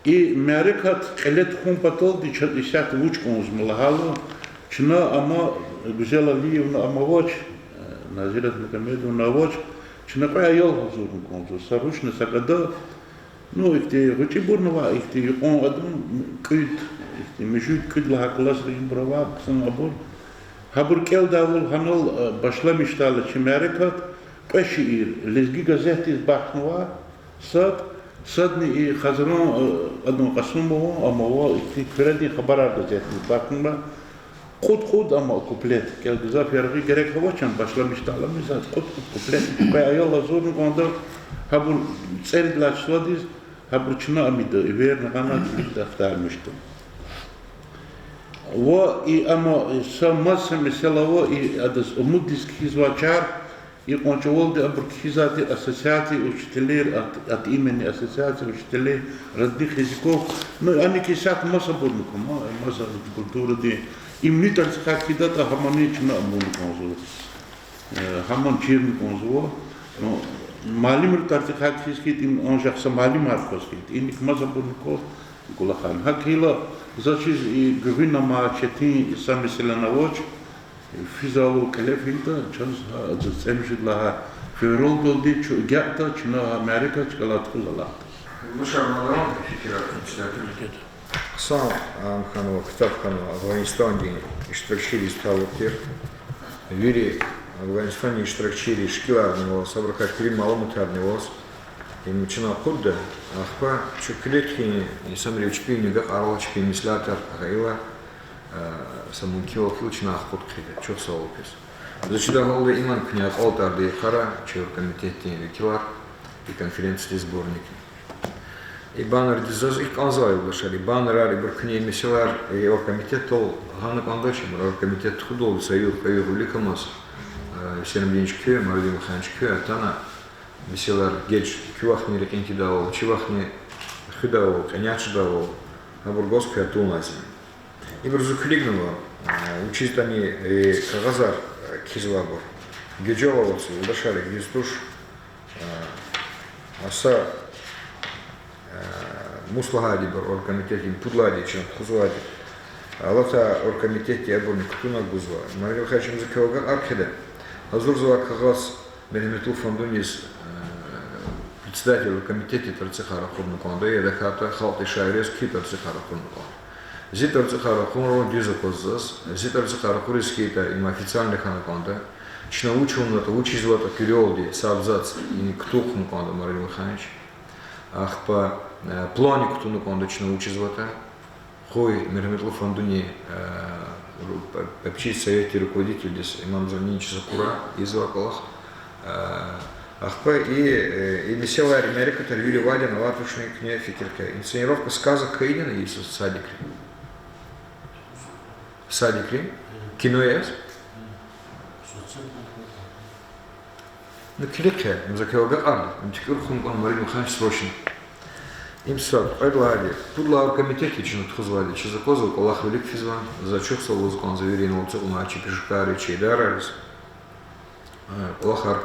и мярекат кьиле тухун паталди чаз исятда вуч кӀанзава лагьайла, чна ама, Гуьзел Алиевна ам авач, э, Назират Мегьамедовна авач, чна кьве аял гьазурна кӀанзава, са рушни са гада, ну, ихьтин гъвечӀибурни ава, ихьтин юкьван адан, кӀуьд, ихьтин муьжуьд, кӀуьд лагьай классринбур ава, хъсан абур. Гьабур кӀелдайвал гьанал, э, башламишдайла чи мярекат, кьве шиир Лезги газетдиз бахшнава, сад, садни и Хазран, э, адан Къасумован, ам ава, ихьтин Куьредин хабарар газетдиз бахшнава, кьуд-кьуд ама куплет. КӀел гзаф яргъи герек авач, ам башламишдайла миса, кьуд-кьуд куплет. Кьве аял гьазурна кӀанда, гьабур цӀерид лагьай числадиз, гьабур чна ам ийида, эверна гъана, килигда, ахтармишда. Ва и ама са маса месэла ава, и адаз умуддиз кхьизвай чар, и къванцавалди абур кхьизвайди Ассоциация учителей, от, от имени Ассоциации учителей родных языков. Ну, ани ки исятда масабурни ква, ма-, маса культурадин, им ни тарцихъай кхьидатӀа, гьамани чна амуна кӀанзава. Э, гьаман чирна кӀанзава. Ну, муаллимрин тарцихъай кхьиз хьайитӀа, им анжах са муаллимар кваз хьайитӀа. Иник масабурни ква и кӀвалахар. ГьакӀ хьайила, заз чиз и гуьгъуьна амай четин са месэла авач, физвайвал кьиле фейитӀа, чаз гьа адаз цӀемуьжуьд лагьай февралдалди чун агакьда, чна гьа мярекат чкӀалай тухуз алахъда. Юлдашар, мад авани фикирар, председатель? Хъсан ам хьанва, ктаб хьанва Афгъанистандин иштиракчийриз талукь тир. Вири Афгъанистандин иштиракчийри шикиларни аваз, абурукай куьруь малуматарни аваз, им чна акъудда, ахпа чун кьиле тухун, инсанри чпин агакьарал, чпин меслятар гайила, а, са мумкинвал хьайила чна акъуд хъийида, чухсагъул квез. За чидай гьалда иман куьне акьалтӀарда йикъара чи оргкомитетдин векилар и конференциядин сборникни. И баннердиз заз икӀ кӀанзава, юлдашар, и баннерар, ибур куьне месэлаяр, э, оргкомитетдал гъана кӀандач, ибур оргкомитет тухудалди са югъ-кьве югъ виликамаз, э, Исенбиевич куь, Мурадилхан куь атана, месэлаяр геж куь вахтни рекьин тийидайвал, чи вахтни хуьдайвал, кьиняй чидайвал, гьабур гваз куьн атун лазим. Ибур зун килигнава, э, вучиз ятӀани, э, кагъазар, э, кхьизвайбур. Гежел аваз, юлдашар, гиз туш, э, аса, э, мус лагьайди ибур оргкомитетдин пуд лагьайди чна тухузвайди. Алатай оргкомитетди абурни кутуна гузва. Маргъилхачимза квевагар архида. Гьазурзавай кагъаз Мергьаметлу фондуниз, э, председатель оргкомитетдин тӀварцӀихъай ракъурна кӀанда, я тахьайтӀа халкьдин шаирриз куь тӀварцӀихъай ракъурна кӀанда. Зи тӀварцӀихъай ракъурун дуьз аквазва заз, зи тӀварцӀихъай ракъуриз хьайитӀа, им официальный хьана кӀанда. Чна вуч авунатӀа, вуч ийизватӀа куьрелди са абзац, им кутун кӀанда Марин Михайлович. Ахпа план кутуна кӀанда чна вуч ийизватӀа. Къуй мергьяметлу фондуни, попечительский советдин руководительдиз Имамзанин чиз акура ийизвай кӀвалах. Ахпа и, и месэлаяр, мярекатар вири авайди я, авай тушни куьне фикир хъия. Инсценировка сказок хьайиди яни йисуз садикри? Садикри? Кино яз? Ну, килиг хъия, им за квел агакьарда, им туькӀуьр хьун кӀан Марин Михайлович срочно. Им сад, кьвед лагьайди, пуд лагьай оргкомитетди чна тухузвайди, чаз аквазва кӀвалах вилик физва, за чухсагъул лугьуз кӀанзава вири инал ацукьнавай чи пижихари, чи идарариз. КӀвалахар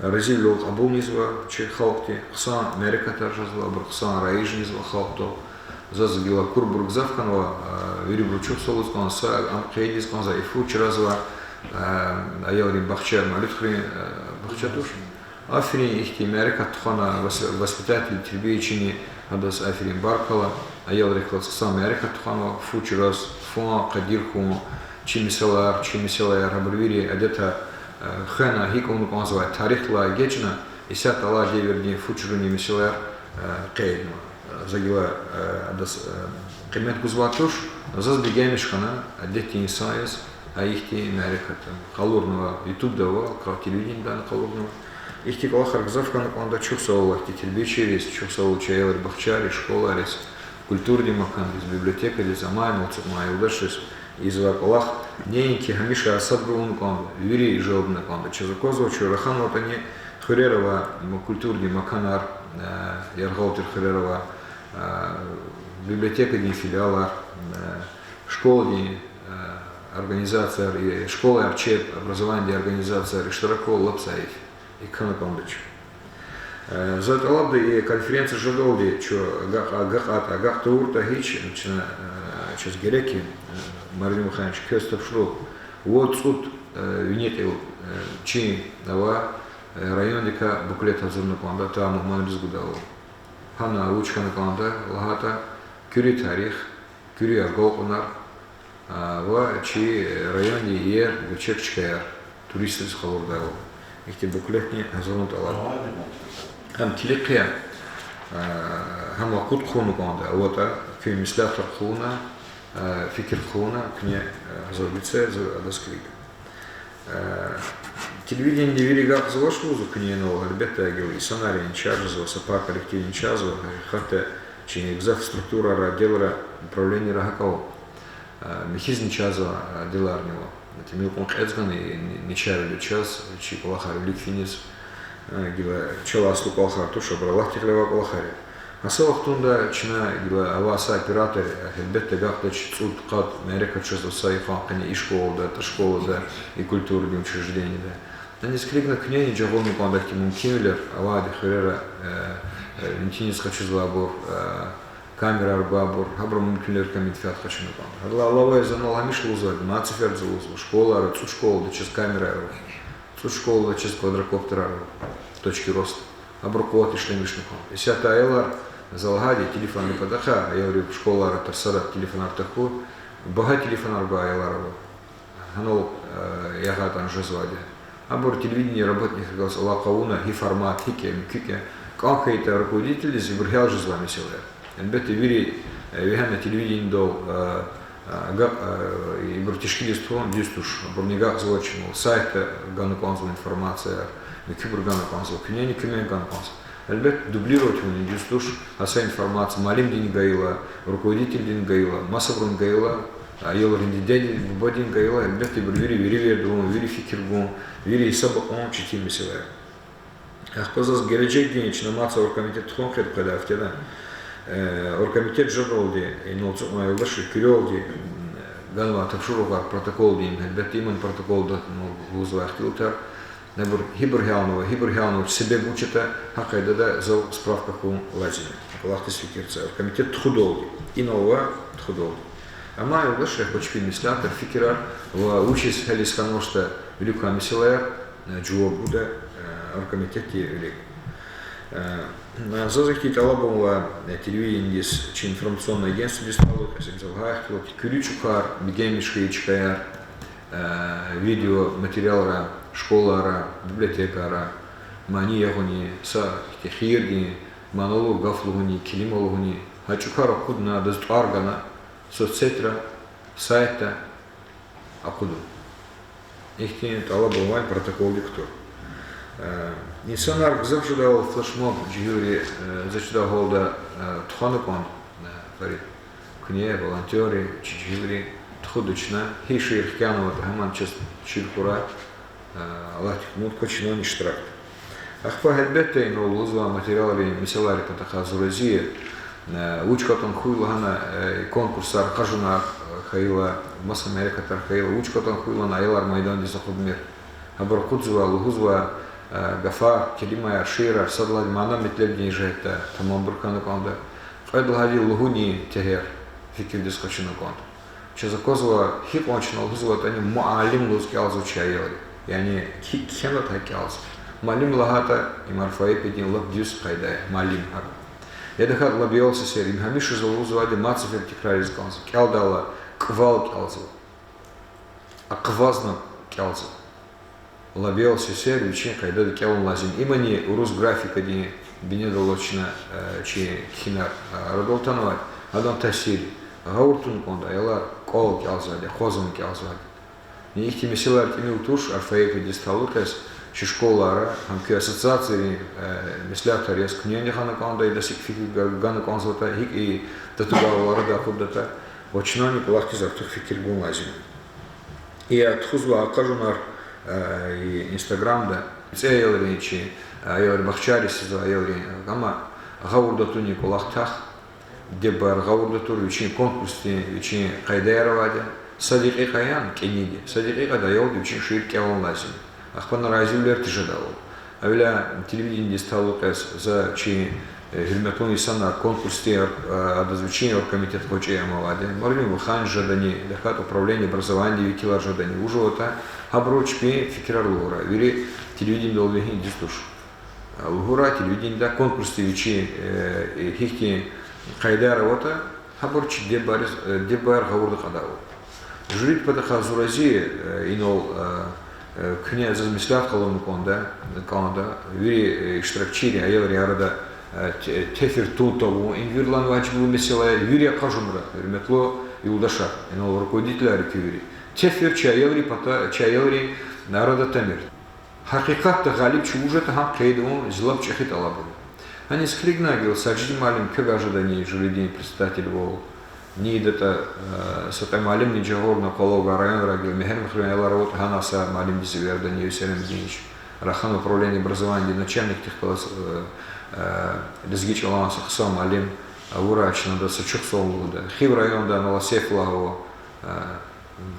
разивилелди кьабулнава чи халкьди, хъсан мярекатар жезва, абур хъсан раижнава халкьдал. Заз гила акурбур гзаф хьанва, вирибуруз чухсагъул лугьуз кӀанзава, са ам къейд ийиз кӀанзава, и фу чразва, аялрин бахча, Малютхрин бахча туш. Аферин, ихьтин мярекат тухвана, воспитатель, тербиячини, гьадаз аферин, баркалла, аялрихъ галаз хъсан мярекат тухванва, фу чраз, фан къадир хьун, чи месэлаяр, чи месэлаяр, гьабур вири адетар хвена, гьикӀ авуна кӀанзавай тарихлай эгечӀна, исятда алай девирдин фу чрунин месэлаяр къейдна. За гила адаз къимет гузвай туш, заз бегенмиш хьана адетдин инсан яз, гьа ихьтин мярекат къалурнава, ютубда ава, телевидениедани къалурнава. Ихьтин кӀвалахар гзаф хьана кӀанда, чухсагъул ихьтин тербиячийриз, чухсагъул чи аялрин бахчайриз, школайриз, культурадин макандиз, библиотекадиз, амма инал ацукьнавай юлдашриз ийизвай кӀвалах неинки гьамиша садбуру авуна кӀанда, вири желбна кӀанда. Чаз аквазва, чун раханватӀани, хуьрера авай культурадин маканар, яргъал тир хуьрера авай библиотекадин филиалар, школадин организацияр, школаяр, чеб образованидин организацияр иштирак авурла лап зайиф, икӀ хьана кӀандач. За тӀалабда, и конференция жедалди чун агакь, агакьайтӀа, агакь тавуртӀа, гьич чна, чаз герек я, Марин Михайлович, квез тапшуру, вад-цӀуд вини кьил чин ава, райондикай буклет гьазурна кӀанда, атай мугьманриз гудайвал. Гьана вуч хьана кӀанда лагьайтӀа, куьруь тарих, куьруь агалкьунар ва чи райондин иер, гуьрчег чкаяр туристриз къалурдайвал. Ихьтин буклетни гьазурун тӀалаб. Гьам килиг хъия, гьам акъуд хъувуна кӀанда, аватӀа, куьн меслятар хъувуна, фикир хъувуна, куьне гьазур це, заз адаз килиг. Телевидениеди вири агакьзавач лугьузва куьне инал, гьелбетда, гила инсанар я, начагъзава, са пай коллектив начагъзава, гьакъикъатда чи гзаф структурайра, отделра, управленийра гьакӀ ава, михьиз начагъзава отделарнивал. ТӀимил кьван кьецӀ гана начагъвиле чаз, чи кӀвалахар вилик финиз, гила чалай аслу кӀвалахар туш, абур Аллагьдихъ галаз авай кӀвалахар я. Гьа са вахтунда чна гила авай са оператор, гьелбетда, агакьдач цӀуд-къад мярекат жезва са йикъан къене и школада, тӀа школада, и культурадин учреждениеда. Аниз килигна куьнени жагъурна кӀанда ихьтин мумкинвилер авайди хуьрера, винтиниз къачузвайбур, камерар гвайбур, гьабурун мумкинвилерикай менфят къачуна кӀанда. Гьадалай алава я, за анал гьамиша лугьузвайди, мад сеферда за лугьузва, школайра, цӀуд школада чаз камераяр ава, цӀуд школада чаз квадрокоптерар ава, точки роста. Абуру къуват ишлемишна кӀанда. Исятда аялар, за лагьайди, телефонрин патахъай, аялри школайра тарсара телефонар тахьуй, багьа телефонар гвай аялар ава. Гьанал ягъайтӀани жезвайди я. Абур телевидение работникрихъ галаз алакъа авуна, гьи формат, гьикӀ я, муькуь я, кӀан хьайитӀа руководительдиз ибур гьялжезвай месэла я. Гьелбетда, вири вегьена телевидениедал агакь, ибур тешкилиз тухун дуьз туш, абурни агакьзавач, ну, сайтда гана кӀанзава информацияяр, муькуьбур гана кӀанзава, куьнени куьмек гана кӀанзава. Гьелбетда, дублировать авун дуьз туш, гьа са информация муаллимдин гайила, руководительдин гайила, масабурун гайила, аялрин дидедин, бубадин гайила, гьелбетда, ибур вири веревирд авун, вири фикир гун, вири гьисаб акьун четин месэла я. Ахпа заз гележегдин чна мад са оргкомитет тухун хьайитӀа, къведай гьафтеда, оргкомитет жедалди, инал ацукьнавай юлдашри куьрелди ганвай тапшуругъар, протоколдин, гьелбетда, иман протоколда лугьузвай ихтилатар, абур гьибур гьялнава, гьибур гьялнавач, себеб вуч ятӀа, гьа къайдада зав справка хьун лазим я. КӀвалахдиз фикир це. Оргкомитет тухудалди, инал ава тухудалди. Амма юлдашрихъ ва чпин меслятар, фикирар ва вучиз гьелиз хьанвачтӀа вилик квай месэлаяр жаваб гуда оргкомитетди вилик. Заз ихьтин тӀалабун ава, э, телевидениедиз, чи информационный агентстводиз талукь, им за лагьай хьтин, куьруь чӀукар, бегенмиш хьайи чкаяр, э, видеоматериалра, школара, библиотекара, мани ягъуни, са ихьтин хийирдин, маналы гаф лугьуни, келима лугьуни, гьа чӀукар акъудна, адаз тӀвар гана, соцсетра, сайтда акъудун. Ихьтин тӀалабун авай, протоколдик кутур. Э, инсанар гзаф жедайвал флешмоб жегьилри, э, заз чидай гьалда, э, тухвана кӀанда, э, фарид. Куьне, волонтёрри, чи жегьилри тухуда чна, гьи шиир хкянаватӀа, гьаман чаз чир хьурай, э, Аллагьдин умуд квачинан иштиракда. Ахпа, гьелбетда, инал лугьузвай материалрин, месэлайрин патахъай зун рази я, э, вуч кӀантӀани хьуй лагьана, э, конкурсар, къажунар, э, хьайила, маса мярекатар хьайила, вуч кӀантӀани хьуй лагьана аялар майдандиз акъудмир. Гьабур акъудзава, лугьузва, э, гафар, келимаяр, шиирар, сад лагьайди мана-метлебдин жигьетдай тамамбур хьана кӀанда. Кьвед лагьайди лугьунин тегьер фикирдиз къачуна кӀанда. Чаз аквазва, гьикьван чна лугьузватӀани муаллим лугьуз кӀелзава чи аялри. Яни ки-, кхьенватӀа гьакӀ кӀелзава. Муаллим лагьайтӀа, им орфоэпиядин лап дуьз къайда я, муаллим гьакӀ. Я тахьайтӀа лабиал сесер, им гьамиша за лугьузвайди, мад сефер тикрариз кӀанзава. КӀелдайла кӀвал кӀелзава. Акъвазна кӀелзава. Лабиал сесер вичин къайдада кӀелун лазим. Имани урус графикадин бинедаллаз чна, э, чи кхьинар, э, арадал атанвайди, адан таъсир. Гъавурда тун кӀанда, аялар кӀвал кӀелзавайди, акъвазна кӀелзавайди. Ихьтин месэлаяр тӀимил туш, орфоэпиядиз талукь яз, чи школара, гьам куь ассоциацийрин, э, меслятар яз, куьнени хьана кӀанда, идаз гьикӀ фикир га-, гана кӀанзаватӀа, гьикӀ и татугайвал арадай акъуддатӀа, ва чнани кӀвалахдиз артух фикир гун лазим я. Тухузва къажунар, э, и Инстаграмда, цӀе аялрин чи, э, аялрин бахчайриз физвай аялрин, амма гъавурда тунин кӀвалах тах, диде-бубаяр гъавурда тур, вичин конкурсдин вичин къайдаяр авайди я. Са декьикьа яни кӀаниди, са декьикьада аялди вичин шиир кӀелун лазим я. Ахпа наразивилер тежедайвал. Гьавиляй телевидениедиз талукь яз за чи, э, гьуьрметлу инсанар конкурсдин, э, адаз вичин оргкомитет гъвечӀи ам авайди, марни вахани жедани, тахьайтӀа управление образованиядин векилар жедани, вуж аватӀа, гьабуру чпин фикирар лугьурай. Вири телевидениедал вегьин дуьз туш. Лугьурай, телевидениеда конкурсдин вичин, э, гьихьтин къайдаяр аватӀа, гьабур чи диде-бубайриз, э, диде-бубаяр гъавурда кьадайвал. Жюридин патахъай зун рази я, э, инал, э, э, куьне заз меслят къалурна кӀанда, кӀанда, вири, э, иштиракчийрин, аялрин арада, э, те-, тефир тун тавун, им виридалай важиблу месэла я, вири къажунра, гьуьрметлу юлдашар, инал руководителар куь вири. Тефир чи аялрин пата-, чи аялрин арада тамир. Гьакъикъатда гъалибчи вуж ятӀа, гьам къейд авун зи лап чӀехи тӀалабун я. Гьаниз килигна гила Сажидин муаллим квевай жедани жюридин председателвал, ни идатӀа, э, са кьве муаллимни жагъурна къвалав гвай районрай, гила мегьарамихъ аялар аватӀа, гьана са муаллимдиз эвердани, Юсерен Мадинович, рахана управление образованиядин начальникдихъ галаз, э, э, лезги чӀалан са хъсан муаллим авурай чна, адаз са чухсагъул лугьуда. Хив районда Новосеф лагьай ава, э,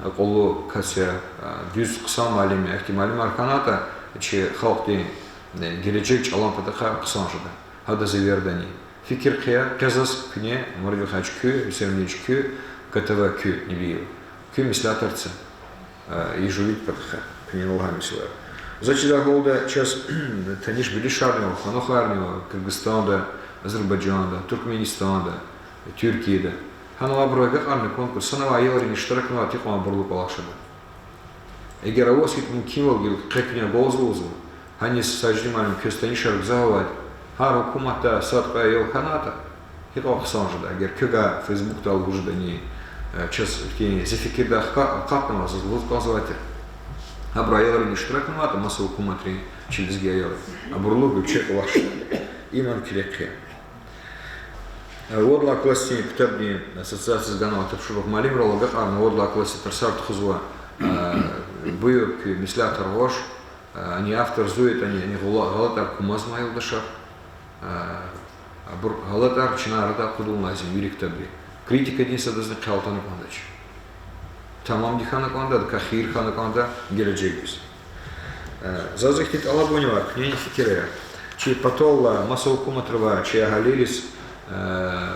акьуллу кас я, э, дуьз хъсан муаллим я, ахьтин муаллимар хьанватӀа, чи халкьдин, э, гележег чӀалан патахъай хъсан жеда. Гьадаз эвердани. Фикир хъия, къе заз куьне, Мурадин хьажи куь, Юсерен Мадинович куь, КТВ куь, Небиев. Куь меслятар це, э, и жюридин патахъай, куьнени лагьай месэлаяр. Заз чидай гьалда чаз таниш-билишарни ава, ханухарни ава Кыргызстанда, Азербайжанда, Туркменистанда, Туьркияда. Гьанал абурувай агакьарна конкурс, санавай аялрини иштиракнавайди икьван абурлу кӀвалах жеда. Эгер аваз гьикӀ мумкинвал гила, къе куьне галаз лугьузва, гьаниз Сажидин муаллим, квез танишар гзаф авайди, гьар гьукуматда сад-кьве аял хьанватӀа, гьикьван хъсан жеда. Эгер квевай Фейсбукда лугьуз жедани, э, чаз ихьтин зи фикирдай акъа-, акъатнава, заз лугьуз кӀанзавай тир. Гьабуру аялрини иштиракнавайтӀа, маса гьукуматрин, чи лезги аялри, абурлу гуьрчег кӀвалах жеда. Иман килиг хъия. Э, вад лагьай классдин ктабдин ассоциациядиз ганвай тапшуругъ муаллимрал агакьарна, вад лагьай классдин тарсар тухузва, э, буюр, куь меслятар гъваш, э, ани автор зун ятӀани, ани гъала-, гъалатӀар кумазма, юлдашар. Э, абур гъалатӀар чна арадай акъудун лазим, вири ктабри. Критикадин садазни хъел атана кӀандач. Тамамди хьана кӀанда, адакай хийир хьана кӀанда гележегдиз. Э, заз ихьтин тӀалабунивай, куьнени фикир ая. Чи паталай, маса гьукуматривай чи агьалийриз, э,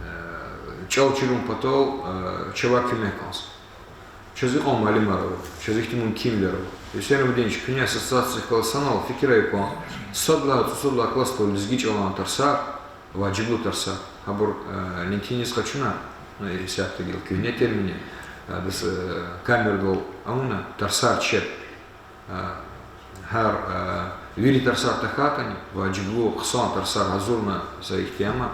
э, чӀал чирун патал, э, чавай куьмек кӀанзава. Чаз икьван муаллимар ава, чаз ихьтин мумкинвилер ава. Гьуьсейн Абудинович, куьне ассоциациядихъ галаз санал фикир ая кьван, сад лагьай, цӀусад лагьай классдал лезги чӀалан тарсар ва жиблу тарсар, гьабур лентиниз къачуна, исятда гила куьгьне термин я, адаз камерадал авуна тарсар чеб. Гьар вири тарсар тахьайтӀани ва жиблу хъсан тарсар гьазурна са ихьтин ама,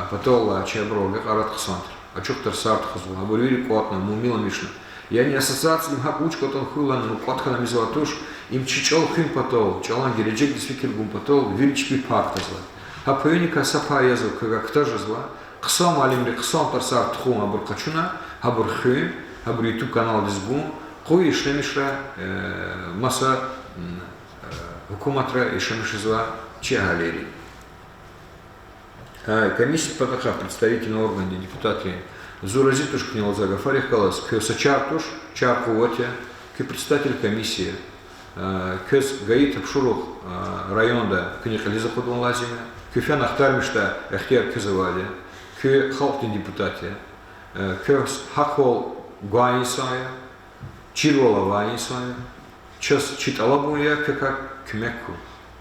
патал алай чеб абурал агакьарайди хъсан тир. Ачух тарсар тухузва, абур вири кӀватӀна, мумиламишна. Яни ассоциациядин гьакӀ вуч кӀватӀун хьуй лагьана, ну, кӀватӀ хьана мизвай туш, им чи чӀал хуьн патал, чӀалан гележегдиз фикир гун патал вири чпи пай кутазва. Гьа паюникай са пай язва, квевай кутаз жезва, хъсан муаллимри хъсан тарсар тухун абур къачуна, гьабур хуьн, гьабур YouTube каналдиз гун, къуй ишлемишра маса гьукуматра ишлемиш жезва чи агьалийри. Комиссиядин патахъай представительный органдин депутатрин, зун рази туш куьне лугьузвай гафарихъ галаз, квез са чар туш, чар къуват я, куьн представитель комиссии я, квез гайи тапшуругъ районда куьне кьилиз акъудун лазим я, куьн фена ахтармишдай ихтияр квез авайди я, куьн халкьдин депутат я, квез гьахъвал гвай инсан я, чирвал авай инсан я, чаз чи тӀалабун я квекай куьмек гун.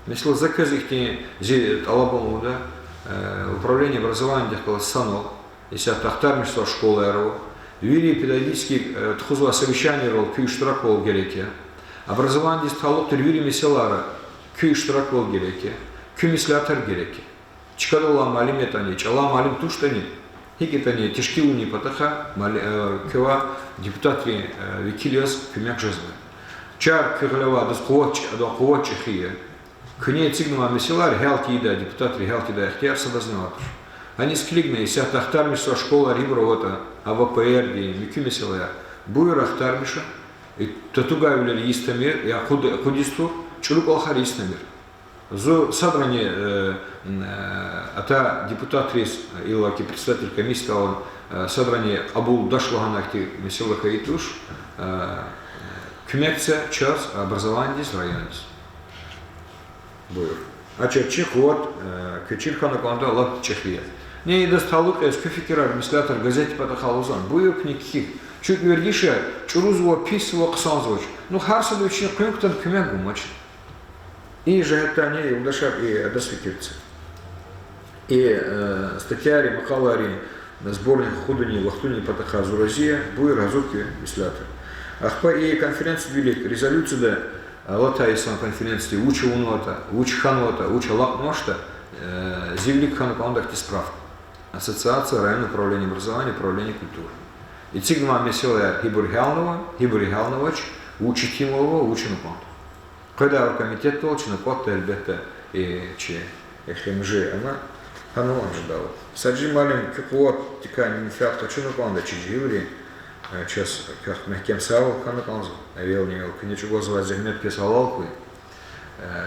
Месела, за квез ихьтин зи тӀалабун лугьуда, управление образованиядихъ галаз санал, исятда ахтармишзавай школаяр ава, вири педагогический тухузвай совещанийрал куь иштираквал герек я. Образованидиз талукь тир вири месэлайра куь иштираквал герек я, куь меслятар герек я. Чкадал алай муаллим ятӀани, чӀалай муаллим туштӀани, гьикӀ ятӀани тешкилунин патахъай квевай депутатрин векил яз куьмек жезва. Чар куь гъиле авайдаз къуват, адан къуват чӀехи я. Куьне эцигнавай месэлаяр гьялт ийидай депутатри, гьялт ийидай ихтияр садазни авайд туш. Гьаниз килигна, исятда ахтармишзавай школаяр ибур аватӀа, а ВПР-ди, муькуь месэлаяр, буюр ахтармиша, и татугайвилер ийиз тамир, я акъуд-, акъудиз тур, чӀуру кӀвалахар ийиз тамир. Зун садрани, атай депутатриз, иллаки представитель комиссиядал, садрани кьабулдач лагьана ихьтин месэла хьайи туш, куьмек це чаз, образованидиз, райондиз. Буюр. Аче чи къуват, квез чир хьана кӀанда лап чӀехи я. Ни идаз талукь яз куь фикирар, меслятар газетдин патахъай лугьузвани, буюр, куьне кхьихь. Чун вердиш я, чӀурузва, писзава, хъсанзавач. Ну, гьар сада вичин къуьн кутана куьмек гумач. И жигьетдайни, юлдашар, и адаз фикир це. И статьяярин, макъалайрин сборник акъудунин вахтунин патахъай зун рази я, буюр, гьазур хьуй меслятар. Ахпа и конференциядин вилик резолюцияда алатай йисан конференциядин вуч авунватӀа, вуч хьанватӀа, вуч алакьнавачтӀа, зи вилик хьана кӀанда ахьтин справка. Ассоциация, районное управление образования, управление культуры. Эцигнавай месэлаяр гьибур гьялнава, гьибур гьялнавач, вуч итимвал ава, вуч ана кӀанда. Къведай оргкомитетдал чна кӀватӀда, гьелбетда, и чи эхиримжи ама гьанал ам жедайвал. Сажи муаллим, куь къуватдикай менфят къачуна кӀанда чи жегьилрин, чаз квехъ мягькем сагъвал хьана кӀанзава. Эвелни-эвел куьне чӀугвазвай зегьмет квез гьалал хьуй.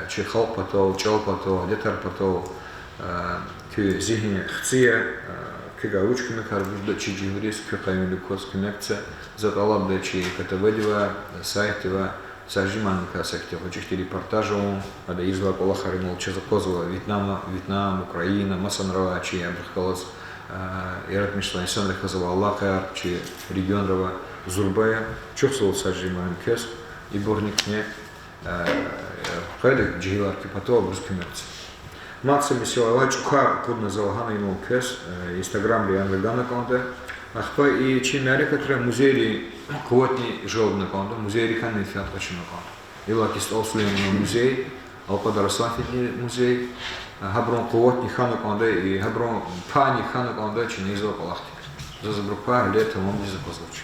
Чи халкь патал, чӀал патал, адетар патал куь зигьин хци я, куьгай вуч куьмекар гузватӀа чи жегьилриз, куь къаюмвилик кваз куьмек це. За тӀалабда чи КТВ-дивай, сайтдивай, Сажи муаллимдикай са ихьтин гъвечӀи ихьтин репортаж авун, ада ийизвай кӀвалахар инал чаз аквазва Вьетнам, Вьетнам, Украина, масанра авай чи абурухъ галаз яратмишзавай инсанрихъ авай алакъаяр чи регионра ава, зурба я. Чухсагъул, Сажи муаллим, квез, ибурни куьне, къведа жегьилар куь патав, абуруз куьмек це. Мад са месэла ава, чӀукар акъудна за лагьана инал квез, Instagram-ди ам гана кӀанда. Ахпа и чи мярекатра музейри къуватни желбна кӀанда, музейрикай менфят къачуна кӀанда. Иллаки СтӀал Сулейманан музей, Алкьвадар Асланэфендидин музей, гьабурун къуватни хьана кӀанда, и гьабурун пайни хьана кӀанда чна ийизвай кӀвалахдик. Заз абурун пай гьеле тамамдиз аквазвач.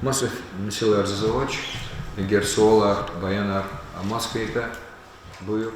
Маса месэлаяр заз авач, эгер суалар, баянар амаз хьайитӀа, буюр.